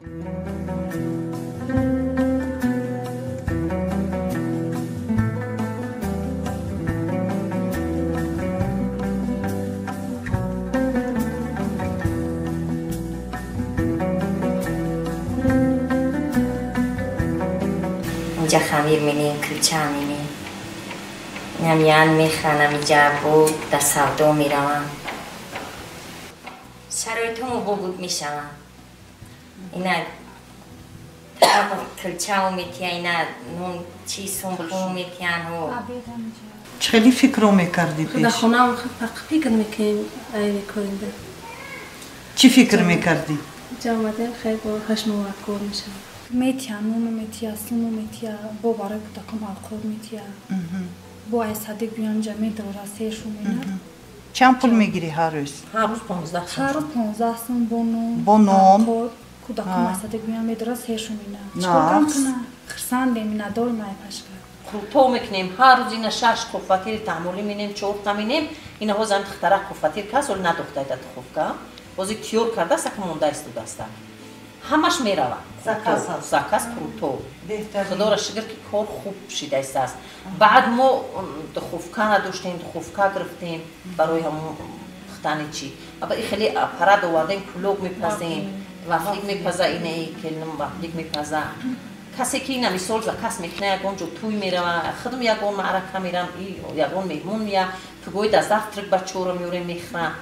Инҷа хамир менем, кулча менем. Намян мехӯрам, инҷа бо дар савдо меравам. Шароитҳомо бобуд мешаванд. Ина кулчао метия, ина нон чи сумпо метиян. Чӣ хеле фикро мекардӣ пеш? Дар хонаам фикр мекунем, айни коринда. Чӣ фикр мекардӣ? Инҷа омадем, хеле бо ҳашмовар кор мешавад. Метия, нуну метия, суну метия, бо барои кӯдаком авқот метия. Бо ай садик биён ҷа медора, сершу мена. Чанд пул мегирӣ ҳар рӯз? Ҳар рӯз 15 сум. Ҳар рӯз 15 сум бо нон. Бо нон. Кӯдаком ай садик биён медора, сершу мена. Чикор кунам? Хурсандем, надорем ай пашка. Қурто мекунем, ҳар рӯз ина 6 қуфатири таҳмулӣ менем, 4 та менем. Ина ҳозир ҳам духтара қуфатир кас, оли надухтайда духовка. Ҳозир тиёр кардааст, ака монда истодаста. Ҳамаш меравад. Заказ круто. Худоро шукр ки кор хуб шидаистааст. Баъд мо духовка надоштем, духовка гирифтем барои ҳамон пухтани чӣ. Аба хеле аппарат овардем, кулоб мепазем, вафлик мепаза, инаи келинам вафлик мепаза. Касе ки ина мисол заказ мекуна, ягон ҷо тӯй мерава, худам ягон маърака мерам, ягон меҳмон мея, пигоҳи да завтрак бачаҳоро меорем, мехӯрам.